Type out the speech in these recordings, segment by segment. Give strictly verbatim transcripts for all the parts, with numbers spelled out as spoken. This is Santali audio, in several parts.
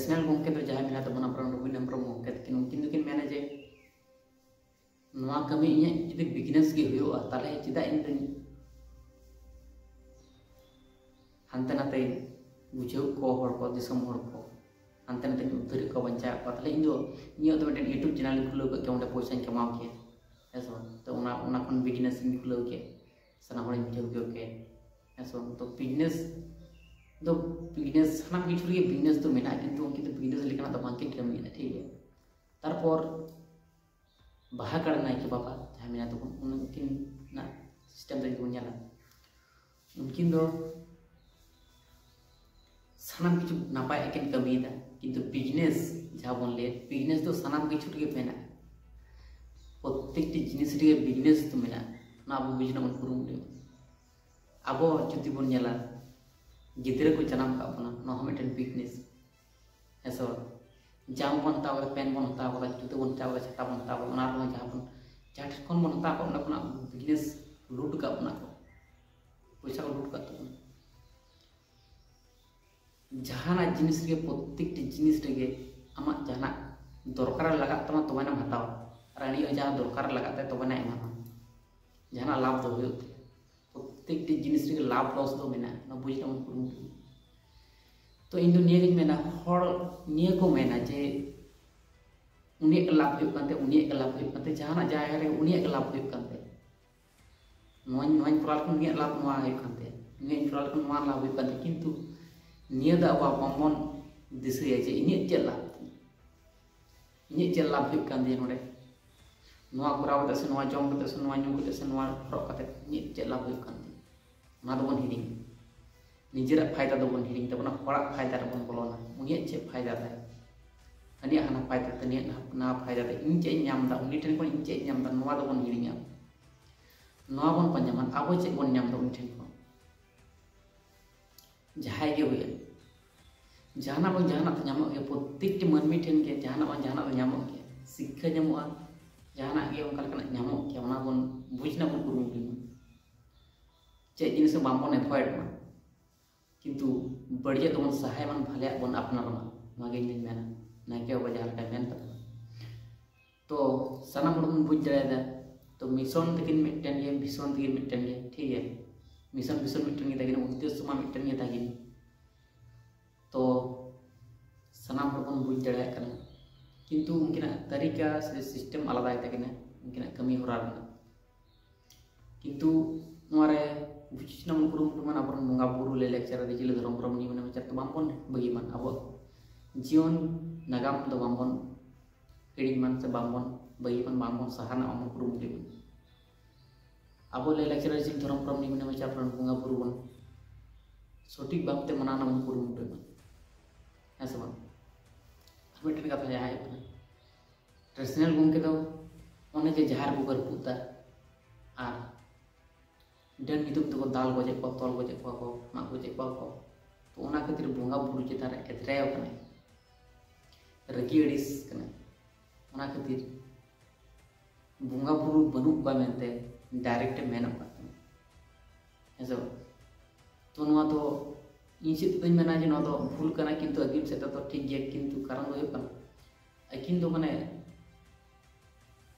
ᱱᱮᱥᱱᱟᱞ ᱜᱚᱢᱠᱮ ᱫᱚ ᱡᱟᱦᱟᱸᱭ ᱢᱮᱱᱟᱭ ᱛᱟᱵᱚᱱᱟ, ᱯᱨᱚᱱᱚᱵ ᱨᱚᱵᱤᱱᱫᱨᱚ ᱜᱚᱢᱠᱮ ᱛᱟᱹᱠᱤᱱ, ᱩᱱᱠᱤᱱ ᱫᱚᱠᱤᱱ ᱢᱮᱱᱟ ᱡᱮ ᱱᱚᱣᱟ ᱠᱟᱹᱢᱤ ᱤᱧᱟᱹᱜ ᱡᱩᱫᱤ ᱵᱤᱡᱽᱱᱮᱥ ᱜᱮ ᱦᱩᱭᱩᱜᱼᱟ, ᱛᱟᱦᱚᱞᱮ ᱪᱮᱫᱟᱜ ᱤᱧ ᱫᱚᱧ ᱦᱟᱱᱛᱮ ᱱᱟᱛᱮ ᱵᱩᱡᱷᱟᱹᱣ ᱠᱚ ᱦᱚᱲ ᱠᱚ, ᱫᱤᱥᱚᱢ ᱦᱚᱲ ᱠᱚ ᱦᱟᱱᱛᱮ ᱱᱟᱛᱮᱧ ᱩᱫᱷᱟᱹᱨᱮᱫ ᱠᱚᱣᱟ, ᱵᱟᱧᱪᱟᱣᱮᱫ ᱠᱚᱣᱟ, ᱛᱟᱦᱚᱞᱮ ᱤᱧ ᱫᱚ ᱤᱧᱟᱹᱜ ᱫᱚ ᱢᱤᱫᱴᱮᱱ YouTube ᱪᱮᱱᱮᱞ ᱤᱧ ᱠᱷᱩᱞᱟᱹᱣ ᱠᱟᱜ ᱠᱮᱭᱟ, ᱚᱸᱰᱮ ᱯᱚᱭᱥᱟᱧ ᱠᱟᱢᱟᱣ ᱠᱮᱭᱟ, ᱦᱮᱸ ᱥᱮ ᱵᱟᱝ? ᱛᱚ ᱚᱱᱟ ᱚᱱᱟ ᱠᱷᱚᱱ ᱵᱤᱡᱽᱱᱮᱥ ᱤᱧ ᱠᱷᱩᱞᱟᱹᱣ ᱠᱮᱭᱟ, ᱥᱟᱱᱟᱢ ᱦᱚᱲᱤᱧ ᱵᱩᱡᱷᱟᱹᱣ ᱦᱚᱪᱚ ᱠᱮᱭᱟ, ᱦᱮᱸ ᱥᱮ ᱵᱟᱝ? ᱛᱚ ᱵᱤᱡᱽᱱᱮᱥ ᱫᱚ ᱵᱤᱡᱽᱱᱮᱥ ᱥᱟᱱᱟᱢ ᱠᱤᱪᱷᱩ ᱨᱮᱜᱮ ᱵᱤᱡᱽᱱᱮᱥ ᱫᱚ ᱢᱮᱱᱟᱜᱼᱟ, ᱠᱤᱱᱛᱩ ᱩᱱᱠᱤᱱ ᱫᱚ ᱵᱤᱡᱽᱱᱮᱥ ᱞᱮᱠᱟᱱᱟᱜ ᱫᱚ ᱵᱟᱝᱠᱤᱱ ᱠᱟᱹᱢᱤᱭᱮᱫᱟ, ᱴᱷᱤᱠ ᱜᱮᱭᱟ? ᱛᱟᱨᱯᱚᱨ ᱵᱟᱦᱟ ᱠᱟᱲ ᱱᱟᱭᱠᱮ ᱵᱟᱵᱟ ᱡᱟᱦᱟᱸᱭ ᱢᱮᱱᱟᱭ ᱛᱟᱵᱚᱱ, ᱩᱱᱠᱤᱱᱟᱜ ᱥᱤᱥᱴᱮᱢ ᱫᱚ ᱡᱩᱫᱤ ᱵᱚᱱ ᱧᱮᱞᱟ, ᱩᱱᱠᱤᱱ ᱫᱚ ᱥᱟᱱᱟᱢ ᱠᱤᱪᱷᱩ ᱱᱟᱯᱟᱭᱟᱜ ᱠᱤᱱ ᱠᱟᱹᱢᱤᱭᱮᱫᱟ, ᱠᱤᱱᱛᱩ ᱵᱤᱡᱽᱱᱮᱥ ᱡᱟᱦᱟᱸ ᱵᱚᱱ ᱞᱟᱹᱭᱟ, ᱵᱤᱡᱽᱱᱮᱥ ᱫᱚ ᱥᱟᱱᱟᱢ ᱠᱤᱪᱷᱩ ᱨᱮᱜᱮ ᱢᱮᱱᱟᱜᱼᱟ, ᱯᱨᱚᱛᱮᱠᱴᱤ ᱡᱤᱱᱤᱥ ᱨᱮᱜᱮ ᱵᱤᱡᱽᱱᱮᱥ ᱫᱚ ᱢᱮᱱᱟᱜᱼᱟ᱾ ᱚᱱᱟ ᱟᱵᱚ ᱵᱩᱡᱽ ᱨᱮᱱᱟᱜ ᱵᱚᱱ ᱠᱩᱨᱩᱢᱩᱴᱩᱭᱟ᱾ ᱟᱵᱚ ᱡᱩᱫᱤ ᱵᱚᱱ ᱧᱮᱞᱟ, ᱜᱤᱫᱽᱨᱟᱹ ᱠᱚ ᱡᱟᱱᱟᱢ ᱠᱟᱜ ᱵᱚᱱᱟ, ᱱᱚᱣᱟ ᱦᱚᱸ ᱢᱤᱫᱴᱮᱱ ᱵᱤᱡᱽᱱᱮᱥ, ᱦᱮᱸ ᱥᱮ ᱵᱟᱝ? ᱡᱟᱢᱟ ᱵᱚᱱ ᱦᱟᱛᱟᱣ ᱠᱟᱫᱟ, ᱯᱮᱱ ᱵᱚᱱ ᱦᱟᱛᱟᱣ ᱠᱟᱫᱟ, ᱡᱩᱛᱟᱹ ᱵᱚᱱ ᱦᱟᱛᱟᱣ ᱠᱟᱫᱟ, ᱪᱷᱟᱛᱟ ᱵᱚᱱ ᱦᱟᱛᱟᱣ ᱠᱟᱫᱟ, ᱚᱱᱟ ᱨᱮᱦᱚᱸ ᱡᱟᱦᱟᱸ ᱵᱚᱱ, ᱡᱟᱦᱟᱸ ᱴᱷᱮᱱ ᱠᱷᱚᱱ ᱵᱚᱱ ᱦᱟᱛᱟᱣ ᱠᱟᱫ, ᱚᱸᱰᱮ ᱠᱷᱚᱱᱟᱜ ᱵᱤᱡᱽᱱᱮᱥ ᱞᱩᱴ ᱠᱟᱜ ᱵᱚᱱᱟ ᱠᱚ, ᱯᱚᱭᱥᱟ ᱠᱚ ᱞᱩᱴ ᱠᱟᱜ ᱛᱟᱵᱚᱱᱟ᱾ ᱡᱟᱦᱟᱱᱟᱜ ᱡᱤᱱᱤᱥ ᱨᱮᱜᱮ, ᱯᱨᱚᱛᱮᱠᱴᱤ ᱡᱤᱱᱤᱥ ᱨᱮᱜᱮ ᱟᱢᱟᱜ ᱡᱟᱦᱟᱱᱟᱜ ᱫᱚᱨᱠᱟᱨ ᱨᱮ ᱞᱟᱜᱟᱜ ᱛᱟᱢᱟ, ᱛᱚᱵᱮᱱᱟᱢ ᱦᱟᱛᱟᱣᱟ᱾ ᱟᱨ ᱱᱤᱭᱟᱹ ᱡᱟᱦᱟᱸ ᱫᱚᱨᱠᱟᱨ ᱨᱮ ᱞᱟᱜᱟᱜ ᱛᱟᱭᱟ, ᱛᱚᱵᱮᱱᱟᱜ ᱮᱢᱟᱢᱟ᱾ ᱡᱟᱦᱟᱱᱟᱜ ᱞᱟᱵᱷ ᱫᱚ ᱦᱩᱭᱩᱜ ᱛᱟᱭᱟ᱾ ᱯᱨᱚᱛᱮᱠᱴᱤ ᱡᱤᱱᱤᱥ ᱨᱮᱜᱮ ᱞᱟᱵᱷ ᱞᱚᱥ ᱫᱚ ᱢᱮᱱᱟᱜᱼᱟ, ᱚᱱᱟ ᱵᱩᱡᱽ ᱨᱮᱱᱟᱜ ᱵᱚᱱ ᱠᱩᱨᱩᱢᱩᱴᱩᱭᱟ᱾ ᱛᱚ ᱤᱧ ᱫᱚ ᱱᱤᱭᱟᱹᱜᱤᱧ ᱢᱮᱱᱟ, ᱦᱚᱲ ᱱᱤᱭᱟᱹ ᱠᱚ ᱢᱮᱱᱟ ᱡᱮ ᱩᱱᱤᱭᱟᱜ ᱜᱮ ᱞᱟᱵᱷ ᱦᱩᱭᱩᱜ ᱠᱟᱱ ᱛᱟᱭᱟ, ᱩᱱᱤᱭᱟᱜ ᱜᱮ ᱞᱟᱵᱷ ᱦᱩᱭᱩᱜ ᱠᱟᱱ ᱛᱟᱭᱟ, ᱡᱟᱦᱟᱱᱟᱜ ᱡᱟᱭᱜᱟ ᱨᱮ ᱩᱱᱤᱭᱟᱜ ᱜᱮ ᱞᱟᱵᱷ ᱦᱩᱭᱩᱜ ᱠᱟᱱ ᱛᱟᱭᱟ, ᱱᱚᱣᱟᱧ ᱱᱚᱣᱟᱧ ᱠᱚᱨᱟᱣ ᱞᱮᱠᱷᱟᱱ ᱩᱱᱤᱭᱟᱜ ᱞᱟᱵᱷ ᱱᱚᱣᱟ ᱦᱩᱭᱩᱜ ᱠᱟᱱ ᱛᱟᱭᱟ, ᱩᱱᱤᱭᱟᱜ ᱤᱧ ᱠᱚᱨᱟᱣ ᱞᱮᱠᱷᱟᱱ ᱱᱚᱣᱟ ᱞᱟᱵᱷ ᱦᱩᱭᱩᱜ ᱠᱟᱱ ᱛᱟᱭᱟ᱾ ᱠᱤᱱᱛᱩ ᱱᱤᱭᱟᱹ ᱫᱚ ᱟᱵᱚ ᱵᱟᱝᱵᱚᱱ ᱫᱤᱥᱟᱹᱭᱟ ᱡᱮ ᱤᱧᱟᱹᱜ ᱪᱮᱫ ᱞᱟᱵᱷ ᱛᱤᱧ, ᱤᱧᱟᱹᱜ ᱪᱮᱫ ᱞᱟᱵᱷ ᱦᱩᱭᱩᱜ ᱠᱟᱱ ᱛᱤᱧᱟᱹ ᱱᱚᱰᱮ, ᱱᱚᱣᱟ ᱠᱚᱨᱟᱣ ᱠᱟᱛᱮ ᱥᱮ ᱱᱚᱣᱟ ᱡᱚᱢ ᱠᱟᱛᱮ ᱥᱮ ᱱᱚᱣᱟ ᱧᱩ ᱠᱟᱛᱮ ᱥᱮ ᱱᱚᱣᱟ ᱦᱚᱨᱚᱜ ᱠᱟᱛᱮ ᱤᱧᱟᱹᱜ ᱪᱮᱫ ᱞᱟᱵᱷ ᱦᱩᱭᱩᱜ ᱠᱟᱱ ᱛᱤᱧᱟᱹ, ᱚᱱᱟ ᱫᱚᱵᱚᱱ ᱦᱤᱲᱤᱧᱟ᱾ ᱱᱤᱡᱮᱨᱟᱜ ᱯᱷᱟᱭᱫᱟ ᱫᱚᱵᱚᱱ ᱦᱤᱲᱤᱧ ᱛᱟᱵᱚᱱᱟ, ᱦᱚᱲᱟᱜ ᱯᱷᱟᱭᱫᱟ ᱨᱮᱵᱚᱱ ᱵᱚᱞᱚᱱᱟ᱾ ᱩᱱᱤᱭᱟᱜ ᱪᱮᱫ ᱯᱷᱟᱭᱫᱟ ᱛᱟᱭ, ᱦᱟᱹᱱᱤᱭᱟᱜ ᱦᱟᱱᱟ ᱯᱷᱟᱭᱫᱟ ᱛᱟᱭ, ᱱᱤᱭᱟᱜ ᱱᱟᱣᱟ ᱯᱷᱟᱭᱫᱟ ᱛᱟᱭ, ᱤᱧ ᱪᱮᱫ ᱤᱧ ᱧᱟᱢ ᱮᱫᱟ, ᱩᱱᱤ ᱴᱷᱮᱱ ᱠᱷᱚᱱ ᱤᱧ ᱪᱮᱫ ᱤᱧ ᱧᱟᱢ ᱮᱫᱟ, ᱱᱚᱣᱟ ᱫᱚᱵᱚᱱ ᱦᱤᱲᱤᱧᱟ᱾ ᱱᱚᱣᱟ ᱵᱚᱱ ᱯᱟᱸᱡᱟᱢᱟ, ᱟᱵᱚ ᱪᱮᱫ ᱵᱚᱱ ᱧᱟᱢ ᱮᱫᱟ ᱩᱱᱤ ᱴᱷᱮᱱ ᱠᱷᱚᱱ᱾ ᱡᱟᱦᱟᱸᱭ ᱜᱮ ᱦᱩᱭᱮᱱ, ᱡᱟᱦᱟᱱᱟᱜ ᱵᱟᱝ ᱡᱟᱦᱟᱱᱟᱜ ᱫᱚ ᱧᱟᱢᱚᱜ ᱜᱮᱭᱟ, ᱯᱨᱚᱛᱮᱠᱴᱤ ᱢᱟᱹᱱᱢᱤ ᱴᱷᱮᱱ ᱜᱮ ᱡᱟᱦᱟᱱᱟᱜ ᱵᱟᱝ ᱡᱟᱦᱟᱱᱟᱜ ᱫᱚ ᱧᱟᱢᱚᱜ ᱜᱮᱭᱟ, ᱥᱤᱠᱠᱷᱟ ᱧᱟᱢᱚᱜᱼᱟ, ᱡᱟᱦᱟᱱᱟᱜ ᱜᱮ ᱚᱱᱠᱟ ᱞᱮᱠᱟᱱᱟᱜ ᱧᱟᱢᱚᱜ ᱜᱮᱭᱟ, ᱚᱱᱟ ᱵᱚᱱ ᱵᱩᱡᱽ ᱨᱮᱱᱟᱜ ᱵᱚᱱ ᱠᱩᱨᱩᱢᱩᱴᱩᱭ ᱢᱟ᱾ ᱪᱮᱫ ᱡᱤᱱᱤᱥ ᱦᱚᱸ ᱵᱟᱝᱵᱚᱱ ᱮᱵᱷᱚᱭᱮᱰ ᱢᱟ, ᱠᱤᱱᱛᱩ ᱵᱟᱹᱲᱤᱡᱟᱜ ᱫᱚᱵᱚᱱ ᱥᱟᱦᱟᱭ ᱢᱟ, ᱵᱷᱟᱞᱮᱭᱟᱜ ᱵᱚᱱ ᱟᱯᱱᱟᱨ ᱢᱟ᱾ ᱱᱚᱣᱟ ᱜᱮ ᱤᱧ ᱫᱩᱧ ᱢᱮᱱᱟ, ᱱᱟᱭᱠᱮ ᱵᱟᱵᱟ ᱡᱟᱦᱟᱸ ᱞᱮᱠᱟᱭ ᱢᱮᱱ ᱛᱟᱵᱚᱱᱟ᱾ ᱛᱚ ᱥᱟᱱᱟᱢ ᱦᱚᱲ ᱵᱚᱱ ᱵᱩᱡᱽ ᱫᱟᱲᱮᱭᱟᱫᱟ, ᱛᱚ mission ᱛᱟᱹᱠᱤᱱ ᱢᱤᱫᱴᱮᱱ ᱜᱮ, vision ᱛᱟᱹᱠᱤᱱ ᱢᱤᱫᱴᱮᱱ ᱜᱮ, ᱴᱷᱤᱠ ᱜᱮᱭᱟ᱾ Mission vision ᱢᱤᱫᱴᱮᱱ ᱜᱮ ᱛᱟᱹᱠᱤᱱ, ᱩᱫᱽᱫᱮᱥᱥᱚ ᱢᱟ ᱢᱤᱫᱴᱮᱱ ᱜᱮ ᱛᱟᱹᱠᱤᱱ᱾ ᱛᱚ ᱥᱟᱱᱟᱢ ᱦᱚᱲ ᱵᱚᱱ ᱵᱩᱡᱽ ᱫᱟᱲᱮᱭᱟᱜ ᱠᱟᱱᱟ, ᱠᱤᱱᱛᱩ ᱩᱱᱠᱤᱱᱟᱜ ᱛᱟᱹᱨᱤᱠᱟ ᱥᱮ system ᱟᱞᱟᱫᱟ ᱜᱮᱛᱟ ᱠᱤᱱᱟ, ᱩᱱᱠᱤᱱᱟᱜ ᱠᱟᱹᱢᱤ ᱦᱚᱨᱟ ᱨᱮᱱᱟᱜ᱾ ᱠᱤᱱᱛᱩ ᱱᱚᱣᱟ ᱨᱮ ᱵᱩᱡᱽ ᱨᱮᱱᱟᱜ ᱵᱚᱱ ᱠᱩᱨᱩᱢᱩᱴᱩ ᱢᱟ, ᱟᱵᱚᱨᱮᱱ ᱵᱚᱸᱜᱟ ᱵᱩᱨᱩ, ᱞᱟᱭᱼᱞᱟᱠᱪᱟᱨ, ᱟᱹᱨᱤᱪᱟᱹᱞᱤ, ᱫᱷᱚᱨᱚᱢ, ᱠᱚᱨᱚᱢ, ᱱᱤᱭᱚᱢ, ᱱᱮᱢᱟᱪᱟᱨ ᱫᱚ ᱵᱟᱝᱵᱚᱱ ᱵᱟᱹᱜᱤ ᱢᱟ᱾ ᱟᱵᱚᱣᱟᱜ ᱡᱤᱭᱚᱱ ᱱᱟᱜᱟᱢ ᱫᱚ ᱵᱟᱝᱵᱚᱱ ᱦᱤᱲᱤᱧ ᱢᱟ ᱥᱮ ᱵᱟᱝᱵᱚᱱ ᱵᱟᱹᱜᱤ ᱢᱟ, ᱵᱟᱝᱵᱚᱱ ᱥᱟᱦᱟᱱᱟ, ᱵᱟᱝᱵᱚᱱ ᱠᱩᱨᱩᱢᱩᱴᱩᱭ ᱢᱟ᱾ ᱟᱵᱚ ᱞᱟᱭᱼᱞᱟᱠᱪᱟᱨ, ᱟᱹᱨᱤᱪᱟᱹᱞᱤ, ᱫᱷᱚᱨᱚᱢ, ᱠᱚᱨᱚᱢ, ᱱᱤᱭᱚᱢ, ᱱᱮᱢᱟᱪᱟᱨ ᱨᱮᱱ ᱵᱚᱸᱜᱟ ᱵᱩᱨᱩ ᱵᱚᱱ ᱥᱚᱴᱷᱤᱠ ᱵᱷᱟᱵᱽᱛᱮ ᱢᱟᱱᱟᱣ ᱨᱮᱱᱟᱜ ᱵᱚᱱ ᱠᱩᱨᱩᱢᱩᱴᱩᱭ ᱢᱟ, ᱦᱮᱸ ᱥᱮ ᱵᱟᱝ? ᱟᱨ ᱢᱤᱫᱴᱮᱱ ᱠᱟᱛᱷᱟ ᱡᱟᱦᱟᱸ ᱦᱩᱭᱩᱜ ᱠᱟᱱᱟ, traditional ᱜᱚᱢᱠᱮ ᱫᱚ ᱚᱱᱮ ᱡᱮ ᱡᱟᱦᱮᱨ ᱠᱚᱠᱚ ᱨᱟᱹᱯᱩᱫ ᱫᱟ ᱟᱨ ᱰᱟᱹᱱ ᱧᱩᱛᱩᱢ ᱛᱮᱠᱚ ᱫᱟᱞ ᱜᱚᱡᱮᱫ ᱠᱚᱣᱟ, ᱛᱚᱞ ᱜᱚᱡᱮᱫ ᱠᱚᱣᱟ ᱠᱚ, ᱢᱟᱜ ᱜᱚᱡᱮᱫ ᱠᱚᱣᱟ ᱠᱚ, ᱛᱚ ᱚᱱᱟ ᱠᱷᱟᱹᱛᱤᱨ ᱵᱚᱸᱜᱟ ᱵᱩᱨᱩ ᱪᱮᱛᱟᱱ ᱨᱮ ᱮᱛᱨᱮᱭᱟᱣ ᱠᱟᱱᱟᱭ, ᱨᱟᱹᱜᱤ ᱟᱹᱲᱤᱥ ᱠᱟᱱᱟᱭ᱾ ᱚᱱᱟ ᱠᱷᱟᱹᱛᱤᱨ ᱵᱚᱸᱜᱟ ᱵᱩᱨᱩ ᱵᱟᱹᱱᱩᱜ ᱠᱚᱣᱟ ᱢᱮᱱᱛᱮ direct ᱮ ᱢᱮᱱᱚᱜ ᱠᱟᱱ ᱛᱟᱦᱮᱸᱱᱟ, ᱦᱮᱸ ᱥᱮ ᱵᱟᱝ? ᱛᱚ ᱱᱚᱣᱟ ᱫᱚ ᱤᱧ ᱥᱮᱫ ᱛᱮᱫᱚᱧ ᱢᱮᱱᱟ ᱡᱮ ᱱᱚᱣᱟ ᱫᱚ ᱵᱷᱩᱞ ᱠᱟᱱᱟ, ᱠᱤᱱᱛᱩ ᱟᱹᱠᱤᱱ ᱥᱮᱫ ᱛᱮᱫᱚ ᱴᱷᱤᱠ ᱜᱮᱭᱟ᱾ ᱠᱤᱱᱛᱩ ᱠᱟᱨᱚᱱ ᱫᱚ ᱦᱩᱭᱩᱜ ᱠᱟᱱᱟ, ᱟᱹᱠᱤᱱ ᱫᱚ ᱢᱟᱱᱮ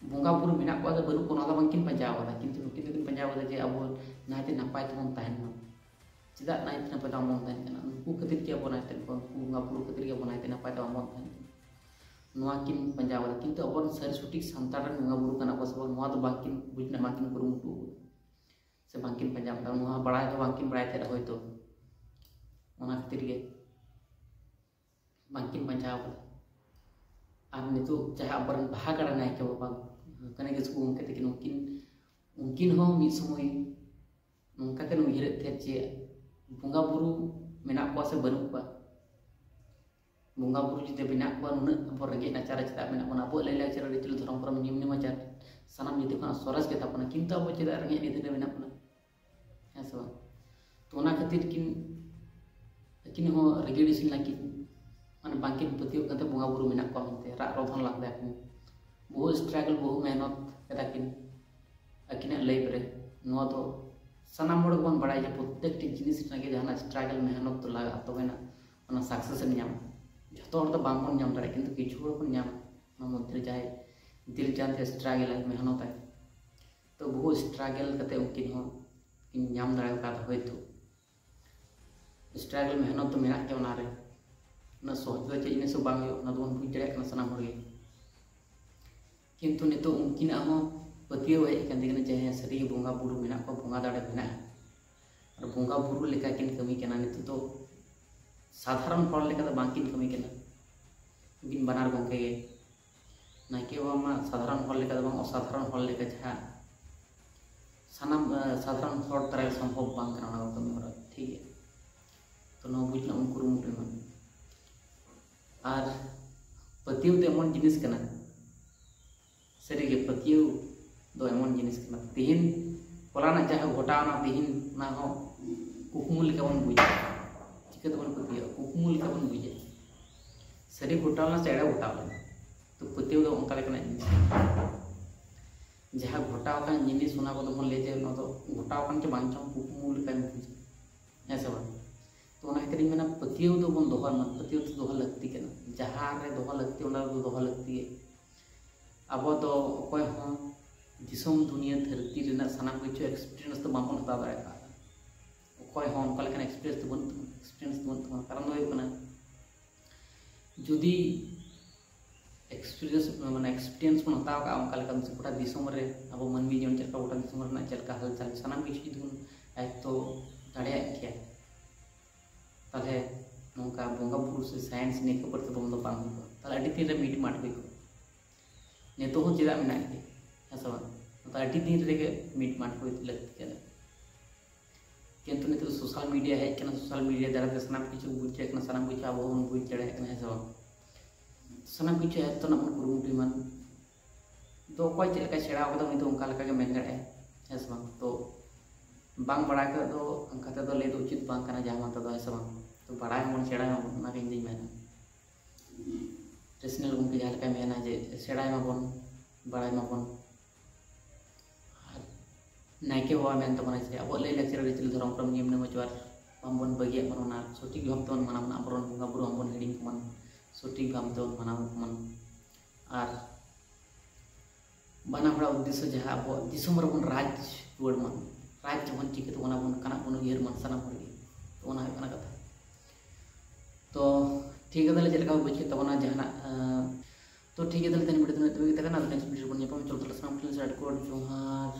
ᱵᱚᱸᱜᱟ ᱵᱩᱨᱩ ᱢᱮᱱᱟᱜ ᱠᱚᱣᱟ ᱥᱮ ᱵᱟᱹᱱᱩᱜ ᱠᱚᱣᱟ, ᱱᱚᱣᱟ ᱫᱚ ᱵᱟᱝᱠᱤᱱ ᱯᱟᱸᱡᱟ ᱟᱠᱟᱫᱟ, ᱠᱤᱱᱛᱩ ᱱᱩᱠᱤᱱ ᱫᱚᱠᱤᱱ ᱯᱟᱸᱡᱟ ᱟᱠᱟᱫᱟ ᱡᱮ ᱟᱵᱚ ᱱᱟᱭᱛᱮ ᱱᱟᱯᱟᱭ ᱛᱮᱵᱚᱱ ᱛᱟᱦᱮᱱ ᱢᱟ᱾ ᱪᱮᱫᱟᱜ ᱱᱟᱭᱛᱮ ᱱᱟᱯᱟᱭ ᱛᱮ ᱵᱟᱵᱚᱱ ᱛᱟᱦᱮᱱ ᱠᱟᱱᱟ? ᱩᱱᱠᱩ ᱠᱷᱟᱹᱛᱤᱨ ᱜᱮ ᱟᱵᱚ ᱱᱟᱭᱛᱮ ᱱᱟᱯᱟᱭ, ᱩᱱᱠᱩ ᱵᱚᱸᱜᱟ ᱵᱩᱨᱩ ᱠᱷᱟᱹᱛᱤᱨ ᱜᱮ ᱟᱵᱚ ᱱᱟᱭᱛᱮ ᱱᱟᱯᱟᱭ ᱛᱮ ᱵᱟᱵᱚᱱ ᱛᱟᱦᱮᱱ ᱠᱟᱱᱟ᱾ ᱱᱚᱣᱟ ᱠᱤᱱ ᱯᱟᱸᱡᱟ ᱟᱠᱟᱫᱟ, ᱠᱤᱱᱛᱩ ᱟᱵᱚᱨᱮᱱ ᱥᱟᱹᱨᱤ ᱥᱚᱴᱷᱤᱠ ᱥᱟᱱᱛᱟᱲ ᱨᱮᱱ ᱵᱚᱸᱜᱟ ᱵᱩᱨᱩ ᱠᱟᱱᱟ ᱠᱚ ᱥᱮ ᱵᱟᱝ, ᱱᱚᱣᱟ ᱫᱚ ᱵᱟᱝᱠᱤᱱ ᱵᱩᱡᱽ ᱨᱮᱱᱟᱜ ᱵᱟᱝᱠᱤᱱ ᱠᱩᱨᱩᱢᱩᱴᱩ ᱟᱠᱟᱫᱟ ᱥᱮ ᱵᱟᱝᱠᱤᱱ ᱯᱟᱸᱡᱟ ᱟᱠᱟᱫᱟ᱾ ᱱᱚᱣᱟ ᱵᱟᱲᱟᱭ ᱫᱚ ᱵᱟᱝᱠᱤᱱ ᱵᱟᱲᱟᱭ ᱛᱟᱦᱮᱸᱫ ᱦᱳᱭᱛᱳ, ᱚᱱᱟ ᱠᱷᱟᱹᱛᱤᱨ ᱜᱮ ᱵᱟᱝᱠᱤᱱ ᱵᱟᱧᱪᱟᱣ ᱠᱟᱫᱟ᱾ ᱟᱨ ᱱᱤᱛᱚᱜ ᱡᱟᱦᱟᱸ ᱟᱵᱚᱨᱮᱱ ᱵᱟᱦᱟ ᱜᱟᱲᱟ ᱱᱟᱭᱠᱮ ᱵᱟᱵᱟ ᱠᱟᱹᱱᱟᱹᱭ ᱠᱤᱥᱠᱩ ᱜᱚᱢᱠᱮ ᱛᱟᱹᱠᱤᱱ, ᱩᱱᱠᱤᱱ, ᱩᱱᱠᱤᱱ ᱦᱚᱸ ᱢᱤᱫ ᱥᱚᱢᱚᱭ ᱱᱚᱝᱠᱟ ᱠᱤᱱ ᱩᱭᱦᱟᱹᱨᱮᱫ ᱛᱟᱦᱮᱸᱫ ᱡᱮ ᱵᱚᱸᱜᱟ ᱵᱩᱨᱩ ᱢᱮᱱᱟᱜ ᱠᱚᱣᱟ ᱥᱮ ᱵᱟᱹᱱᱩᱜ ᱠᱚᱣᱟ, ᱵᱚᱸᱜᱟ ᱵᱩᱨᱩ ᱡᱩᱫᱤ ᱢᱮᱱᱟᱜ ᱠᱚᱣᱟ, ᱱᱩᱱᱟᱹᱜ ᱟᱵᱚ ᱨᱮᱸᱜᱮᱡ ᱱᱟᱪᱟᱨ ᱨᱮ ᱪᱮᱫᱟᱜ ᱢᱮᱱᱟᱜ ᱵᱚᱱᱟ? ᱟᱵᱚᱣᱟᱜ ᱞᱟᱭᱼᱞᱟᱠᱪᱟᱨ, ᱟᱹᱨᱤᱪᱟᱹᱞᱤ, ᱫᱷᱚᱨᱚᱢ, ᱠᱚᱨᱚᱢ, ᱱᱤᱭᱚᱢ, ᱱᱮᱢᱟᱪᱟᱨ ᱥᱟᱱᱟᱢ ᱡᱟᱹᱛᱤ ᱠᱷᱚᱱᱟᱜ ᱥᱚᱨᱮᱥ ᱜᱮᱛᱟ ᱵᱚᱱᱟ, ᱠᱤᱱᱛᱩ ᱟᱵᱚ ᱪᱮᱫᱟᱜ ᱨᱮᱸᱜᱮᱡ ᱱᱤᱫᱷᱟᱹᱱ ᱨᱮ ᱢᱮᱱᱟᱜ ᱵᱚᱱᱟ? ᱦᱮᱸ ᱥᱮ ᱵᱟᱝ? ᱛᱚ ᱚᱱᱟ ᱠᱷᱟᱹᱛᱤᱨ ᱠᱤᱱ, ᱟᱹᱠᱤᱱ ᱦᱚᱸ ᱨᱟᱹᱜᱤ ᱟᱹᱲᱤᱥ ᱞᱮᱱᱟ ᱠᱤᱱ, ᱢᱟᱱᱮ ᱵᱟᱝᱠᱤᱱ ᱯᱟᱹᱛᱭᱟᱹᱣ ᱠᱟᱱ ᱛᱟᱦᱮᱸ ᱵᱚᱸᱜᱟ ᱵᱩᱨᱩ ᱢᱮᱱᱟᱜ ᱠᱚᱣᱟ ᱢᱮᱱᱛᱮ, ᱨᱟᱜ ᱨᱚᱫᱷᱚᱱ ᱞᱮᱫ ᱛᱟᱦᱮᱸ ᱠᱤᱱ᱾ ᱵᱚᱦᱩ struggle, ᱵᱚᱦᱩ ᱢᱮᱦᱱᱚᱛ ᱠᱮᱫᱟ ᱠᱤᱱ ᱟᱹᱠᱤᱱᱟᱜ life ᱨᱮ᱾ ᱱᱚᱣᱟ ᱫᱚ ᱥᱟᱱᱟᱢ ᱦᱚᱲ ᱜᱮᱵᱚᱱ ᱵᱟᱲᱟᱭᱟ ᱡᱮ ᱯᱨᱚᱛᱛᱮᱠᱴᱤ ᱡᱤᱱᱤᱥ ᱨᱮᱱᱟᱜ ᱜᱮ ᱡᱟᱦᱟᱱᱟᱜ struggle, ᱢᱮᱦᱱᱚᱛ ᱫᱚ ᱞᱟᱜᱟᱜᱼᱟ, ᱛᱚᱵᱮᱱᱟᱜ ᱚᱱᱟ success ᱮᱢ ᱧᱟᱢᱟ᱾ ᱡᱚᱛᱚ ᱦᱚᱲ ᱫᱚ ᱵᱟᱝᱵᱚᱱ ᱧᱟᱢ ᱫᱟᱲᱮᱭᱟᱜᱼᱟ, ᱠᱤᱱᱛᱩ ᱠᱤᱪᱷᱩ ᱦᱚᱲ ᱵᱚᱱ ᱧᱟᱢᱟ᱾ ᱚᱱᱟ ᱢᱚᱫᱽᱫᱷᱮ ᱨᱮ ᱡᱟᱦᱟᱸᱭ ᱫᱤᱞ ᱡᱟᱱ ᱛᱮ struggle ᱟᱭ, ᱢᱮᱦᱱᱚᱛ ᱟᱭ, ᱛᱚ ᱵᱚᱦᱩ struggle ᱠᱟᱛᱮ ᱩᱱᱠᱤᱱ ᱦᱚᱸ ᱠᱤᱱ ᱧᱟᱢ ᱫᱟᱲᱮ ᱟᱠᱟᱫᱟ᱾ ᱦᱚᱭᱛᱳ struggle ᱢᱮᱦᱱᱚᱛ ᱫᱚ ᱢᱮᱱᱟᱜ ᱜᱮᱭᱟ ᱚᱱᱟᱨᱮ, ᱩᱱᱟᱹᱜ ᱥᱚᱦᱚᱡ ᱫᱚ ᱪᱮᱫ ᱡᱤᱱᱤᱥ ᱦᱚᱸ ᱵᱟᱝ ᱦᱩᱭᱩᱜᱼᱟ, ᱚᱱᱟ ᱫᱚᱵᱚᱱ ᱵᱩᱡᱽ ᱫᱟᱲᱮᱭᱟᱜ ᱠᱟᱱᱟ ᱥᱟᱱᱟᱢ ᱦᱚᱲ ᱜᱮ᱾ ᱠᱤᱱᱛᱩ ᱱᱤᱛᱚᱜ ᱩᱱᱠᱤᱱᱟᱜ ᱦᱚᱸ ᱯᱟᱹᱛᱭᱟᱹᱣ ᱦᱮᱡ ᱟᱠᱟᱱ ᱛᱟᱹᱠᱤᱱᱟ ᱡᱮ ᱦᱮᱸ, ᱥᱟᱹᱨᱤᱜᱮ ᱵᱚᱸᱜᱟ ᱵᱩᱨᱩ ᱢᱮᱱᱟᱜ ᱠᱚᱣᱟ, ᱵᱚᱸᱜᱟ ᱫᱟᱲᱮ ᱢᱮᱱᱟᱜᱼᱟ, ᱟᱨ ᱵᱚᱸᱜᱟ ᱵᱩᱨᱩ ᱞᱮᱠᱟ ᱠᱤᱱ ᱠᱟᱹᱢᱤ ᱠᱟᱱᱟ᱾ ᱱᱤᱛᱚᱜ ᱫᱚ ᱥᱟᱫᱷᱟᱨᱚᱱ ᱦᱚᱲ ᱞᱮᱠᱟ ᱫᱚ ᱵᱟᱝ ᱠᱤᱱ ᱠᱟᱹᱢᱤ ᱠᱟᱱᱟ᱾ ᱩᱱᱠᱤᱱ ᱵᱟᱱᱟᱨ ᱜᱚᱢᱠᱮ ᱜᱮ, ᱱᱟᱭᱠᱮ ᱵᱟᱵᱟ ᱢᱟ ᱥᱟᱫᱷᱟᱨᱚᱱ ᱦᱚᱲ ᱞᱮᱠᱟ ᱫᱚ ᱵᱟᱝ, ᱚᱥᱟᱫᱷᱟᱨᱚᱱ ᱦᱚᱲ ᱞᱮᱠᱟ, ᱡᱟᱦᱟᱸ ᱥᱟᱱᱟᱢ ᱥᱟᱫᱷᱟᱨᱚᱱ ᱦᱚᱲ ᱛᱟᱨᱟᱭ ᱥᱚᱢᱵᱷᱚᱵ ᱵᱟᱝ ᱠᱟᱱᱟ ᱚᱱᱟ ᱠᱚ ᱠᱟᱹᱢᱤ ᱦᱚᱨᱟ᱾ ᱴᱷᱤᱠ ᱜᱮᱭᱟ, ᱛᱚ ᱱᱚᱣᱟ ᱵᱩᱡᱽ ᱨᱮᱱᱟᱜ ᱵᱚᱱ ᱠᱩᱨᱩᱢᱩᱴᱩᱭ ᱢᱟ᱾ ᱟᱨ ᱯᱟᱹᱛᱭᱟᱹᱣ ᱫᱚ ᱮᱢᱚᱱ ᱡᱤᱱᱤᱥ ᱠᱟᱱᱟ, ᱥᱟᱹᱨᱤᱜᱮ ᱯᱟᱹᱛᱭᱟᱹᱣ ᱫᱚ ᱮᱢᱚᱱ ᱡᱤᱱᱤᱥ ᱠᱟᱱᱟ, ᱛᱮᱦᱮᱧ ᱦᱚᱞᱟᱱᱟᱜ ᱡᱟᱦᱟᱸ ᱜᱷᱚᱴᱟᱣᱱᱟ, ᱛᱮᱦᱮᱧ ᱚᱱᱟ ᱦᱚᱸ ᱠᱩᱠᱢᱩ ᱞᱮᱠᱟ ᱵᱚᱱ ᱵᱩᱡᱟ᱾ ᱪᱤᱠᱟᱹ ᱛᱮᱵᱚᱱ ᱯᱟᱹᱛᱭᱟᱹᱜᱼᱟ? ᱠᱩᱠᱢᱩ ᱞᱮᱠᱟ ᱵᱚᱱ ᱵᱩᱡᱟ᱾ ᱥᱟᱹᱨᱤ ᱜᱷᱚᱴᱟᱣ ᱞᱮᱱᱟ ᱥᱮ ᱮᱲᱮ ᱜᱷᱚᱴᱟᱣ ᱞᱮᱱᱟ? ᱛᱚ ᱯᱟᱹᱛᱭᱟᱹᱣ ᱫᱚ ᱚᱱᱠᱟ ᱞᱮᱠᱟᱱᱟᱜ ᱡᱤᱱᱤᱥ ᱠᱟᱱᱟ᱾ ᱡᱟᱦᱟᱸ ᱜᱷᱚᱴᱟᱣ ᱟᱠᱟᱱ ᱡᱤᱱᱤᱥ, ᱚᱱᱟ ᱠᱚᱫᱚ ᱵᱚᱱ ᱞᱟᱹᱭᱟ ᱡᱮ ᱱᱚᱣᱟ ᱫᱚ ᱜᱷᱚᱴᱟᱣ ᱟᱠᱟᱱ ᱪᱚ ᱵᱟᱝ ᱪᱚᱝ, ᱠᱩᱠᱢᱩ ᱞᱮᱠᱟᱧ ᱵᱩᱡᱟ, ᱦᱮᱸ ᱥᱮ ᱵᱟᱝ? ᱛᱚ ᱚᱱᱟ ᱠᱷᱟᱹᱛᱤᱨ ᱤᱧ ᱢᱮᱱᱟ, ᱯᱟᱹᱛᱭᱟᱹᱣ ᱫᱚᱵᱚᱱ ᱫᱚᱦᱚᱭ ᱢᱟ᱾ ᱯᱟᱹᱛᱭᱟᱹᱣ ᱫᱚ ᱫᱚᱦᱚ ᱞᱟᱹᱠᱛᱤ ᱠᱟᱱᱟ, ᱡᱟᱦᱟᱸ ᱨᱮ ᱫᱚᱦᱚ ᱞᱟᱹᱠᱛᱤ ᱚᱱᱟ ᱨᱮᱫᱚ ᱫᱚᱦᱚ ᱞᱟᱹᱠᱛᱤ ᱜᱮ᱾ ᱟᱵᱚ ᱫᱚ ᱚᱠᱚᱭ ᱦᱚᱸ ᱫᱤᱥᱚᱢ ᱫᱩᱱᱤᱭᱟᱹ ᱫᱷᱟᱹᱨᱛᱤ ᱨᱮᱱᱟᱜ ᱥᱟᱱᱟᱢ ᱠᱤᱪᱷᱩ experience ᱫᱚ ᱵᱟᱵᱚᱱ ᱦᱟᱛᱟᱣ ᱫᱟᱲᱮ ᱠᱟᱣᱫᱟ᱾ ᱚᱠᱚᱭ ᱦᱚᱸ ᱚᱱᱠᱟ ᱞᱮᱠᱟᱱ experience ᱫᱚ ᱵᱟᱹᱱᱩᱜ ᱛᱟᱵᱚᱱᱟ, experience ᱫᱚ ᱵᱟᱹᱱᱩᱜ ᱛᱟᱵᱚᱱᱟ᱾ ᱠᱟᱨᱚᱱ ᱫᱚ ᱦᱩᱭᱩᱜ ᱠᱟᱱᱟ, ᱡᱩᱫᱤ experience, ᱢᱟᱱᱮ experience ᱵᱚᱱ ᱦᱟᱛᱟᱣ ᱠᱟᱜᱼᱟ ᱚᱱᱠᱟ ᱞᱮᱠᱟ, ᱜᱚᱴᱟ ᱫᱤᱥᱚᱢ ᱨᱮ ᱟᱵᱚ ᱢᱟᱹᱱᱢᱤ ᱡᱤᱭᱚᱱ ᱪᱮᱫ ᱞᱮᱠᱟ, ᱜᱚᱴᱟ ᱫᱤᱥᱚᱢ ᱨᱮᱱᱟᱜ ᱪᱮᱫ ᱞᱮᱠᱟ ᱦᱟᱞᱪᱟᱞ, ᱥᱟᱱᱟᱢ ᱠᱤᱪᱷᱩ ᱡᱩᱫᱤ ᱵᱚᱱ ᱟᱭᱚᱛᱛᱚ ᱫᱟᱲᱮᱭᱟᱜ ᱠᱮᱭᱟ, ᱛᱟᱦᱚᱞᱮ ᱱᱚᱝᱠᱟ ᱵᱚᱸᱜᱟ ᱵᱩᱨᱩ ᱥᱮ science ᱱᱤᱭᱟᱹ ᱠᱚ ᱯᱟᱹᱨᱥᱤ ᱵᱚᱱ ᱫᱚ ᱵᱟᱝ ᱦᱩᱭ ᱠᱚᱜᱼᱟ᱾ ᱛᱟᱦᱚᱞᱮ ᱟᱹᱰᱤ ᱫᱤᱱ ᱨᱮ ᱢᱤᱴ ᱢᱟᱴ ᱦᱩᱭ ᱠᱚᱜᱼᱟ᱾ ᱱᱤᱛᱚᱜ ᱦᱚᱸ ᱪᱮᱫᱟᱜ ᱢᱮᱱᱟᱜ ᱜᱮᱭᱟ, ᱦᱮᱸ ᱥᱮ ᱵᱟᱝ? ᱱᱤᱛᱚᱜ ᱟᱹᱰᱤ ᱫᱤᱱ ᱨᱮᱜᱮ ᱢᱤᱴ ᱢᱟᱴ ᱦᱩᱭ ᱞᱟᱹᱠᱛᱤ ᱠᱟᱱᱟ᱾ ᱠᱤᱱᱛᱩ ᱱᱤᱛᱚᱜ social media ᱦᱮᱡ ᱠᱟᱱᱟ, social media ᱫᱟᱨᱟᱭ ᱛᱮ ᱥᱟᱱᱟᱢ ᱠᱤᱪᱷᱩ ᱵᱩᱡᱽ ᱫᱟᱲᱮᱭᱟᱜ ᱠᱟᱱᱟ, ᱥᱟᱱᱟᱢ ᱠᱤᱪᱷᱩ ᱟᱵᱚ ᱦᱚᱸᱵᱚᱱ ᱵᱩᱡᱽ ᱫᱟᱲᱮᱭᱟᱜ ᱠᱟᱱᱟ, ᱦᱮᱸ ᱥᱮ ᱵᱟᱝ? ᱥᱟᱱᱟᱢ ᱠᱤᱪᱷᱩ ᱟᱭᱚᱛᱛᱚ ᱨᱮᱱᱟᱜ ᱵᱚᱱ ᱠᱩᱨᱩᱢᱩᱴᱩᱭ ᱢᱟ᱾ ᱫᱚ ᱚᱠᱚᱭ ᱪᱮᱫ ᱞᱮᱠᱟᱭ ᱥᱮᱬᱟ ᱟᱠᱟᱫᱟ, ᱩᱱᱤ ᱫᱚ ᱚᱱᱠᱟ ᱞᱮᱠᱟ ᱜᱮ ᱢᱮᱱ ᱫᱟᱲᱮᱭᱟᱜᱼᱟᱭ, ᱦᱮᱸ ᱥᱮ ᱵᱟᱝ? ᱛᱚ ᱵᱟᱝ ᱵᱟᱲᱟᱭ ᱠᱟᱛᱮ ᱫᱚ ᱚᱱᱠᱟ ᱛᱮᱫᱚ ᱞᱟᱹᱭ ᱫᱚ ᱩᱪᱤᱛ ᱵᱟᱝ ᱠᱟᱱᱟ ᱡᱟᱦᱟᱸ ᱢᱟᱱ ᱛᱮᱫᱚ, ᱦᱮᱸ ᱥᱮ ᱵᱟᱝ? ᱛᱚ ᱵᱟᱲᱟᱭ ᱢᱟᱵᱚᱱ, ᱥᱮᱬᱟᱭ ᱢᱟᱵᱚᱱ, ᱚᱱᱟᱜᱮ ᱤᱧ ᱫᱩᱧ ᱢᱮᱱᱟ᱾ ᱨᱮᱥᱱᱟᱞ ᱜᱚᱢᱠᱮ ᱡᱟᱦᱟᱸ ᱞᱮᱠᱟᱭ ᱢᱮᱱᱟ ᱡᱮ ᱥᱮᱬᱟᱭ ᱢᱟᱵᱚᱱ, ᱵᱟᱲᱟᱭ ᱢᱟᱵᱚᱱ᱾ ᱟᱨ ᱱᱟᱭᱠᱮ ᱵᱟᱵᱟ ᱢᱮᱱ ᱛᱟᱵᱚᱱᱟᱭ ᱡᱮ ᱟᱵᱚᱣᱟᱜ ᱞᱟᱹᱭ ᱞᱟᱠᱪᱟᱨ, ᱟᱹᱨᱤᱪᱟᱹᱞᱤ, ᱫᱷᱚᱨᱚᱢ, ᱠᱚᱨᱚᱢ, ᱱᱤᱭᱚᱢ, ᱱᱮᱢᱟᱪᱟᱨ ᱵᱟᱝᱵᱚᱱ ᱵᱟᱹᱜᱤᱭᱟᱜ ᱢᱟ, ᱚᱱᱟ ᱥᱚᱴᱷᱤᱠ ᱵᱷᱟᱵᱽ ᱛᱮᱵᱚᱱ ᱢᱟᱱᱟᱣ ᱢᱟ, ᱟᱵᱚᱨᱮᱱ ᱵᱚᱸᱜᱟ ᱵᱩᱨᱩ ᱦᱚᱸᱵᱚᱱ ᱦᱤᱲᱤᱧ ᱠᱚᱢᱟ᱾ ᱥᱚᱴᱷᱤᱠ ᱵᱷᱟᱵᱽ ᱛᱮᱵᱚᱱ ᱢᱟᱱᱟᱣ ᱢᱟ᱾ ᱟᱨ ᱵᱟᱱᱟ ᱦᱚᱲᱟᱜ ᱩᱫᱽᱫᱮᱥᱥᱚ ᱡᱟᱦᱟᱸ ᱟᱵᱚᱣᱟᱜ ᱫᱤᱥᱚᱢ ᱨᱮᱵᱚᱱ ᱨᱟᱡᱽ ᱨᱩᱣᱟᱹᱲ ᱢᱟ, ᱨᱟᱡᱽ ᱡᱮᱢᱚᱱ ᱪᱤᱠᱟᱹᱛᱮ ᱚᱱᱟ ᱵᱚᱱ ᱚᱱᱠᱟᱱᱟᱜ ᱵᱚᱱ ᱩᱭᱦᱟᱹᱨ ᱢᱟ ᱥᱟᱱᱟᱢ ᱦᱚᱲ ᱜᱮ᱾ ᱛᱚ ᱚᱱᱟ ᱦᱩᱭᱩᱜ ᱠᱟᱱᱟ ᱠᱟᱛᱷᱟ᱾ ᱛᱚ ᱴᱷᱤᱠ ᱜᱮᱭᱟ, ᱛᱟᱦᱚᱞᱮ ᱪᱮᱫ ᱞᱮᱠᱟ ᱯᱮ ᱵᱩᱡᱽ ᱠᱮᱫ ᱛᱟᱵᱚᱱᱟ ᱡᱟᱦᱟᱱᱟᱜ, ᱟᱸ, ᱛᱚ ᱴᱷᱤᱠ ᱜᱮᱭᱟ, ᱛᱟᱦᱚᱞᱮ ᱛᱮᱦᱮᱧ ᱵᱷᱤᱰᱤᱭᱳ ᱫᱚ ᱤᱱᱟᱹᱜ ᱫᱷᱟᱹᱵᱤᱡ ᱜᱮ ᱛᱟᱦᱮᱸ ᱠᱟᱱᱟ᱾ ᱟᱫᱚ ᱱᱮᱠᱥᱴ ᱵᱷᱤᱰᱤᱭᱳ ᱨᱮᱵᱚᱱ ᱧᱟᱯᱟᱢᱟ᱾ ᱪᱚᱞᱚ ᱛᱟᱦᱚᱞᱮ ᱥᱟᱱᱟᱢ ᱠᱚᱴᱷᱮᱱ ᱥᱟᱹᱨᱤ ᱠᱚ ᱡᱚᱦᱟᱨ᱾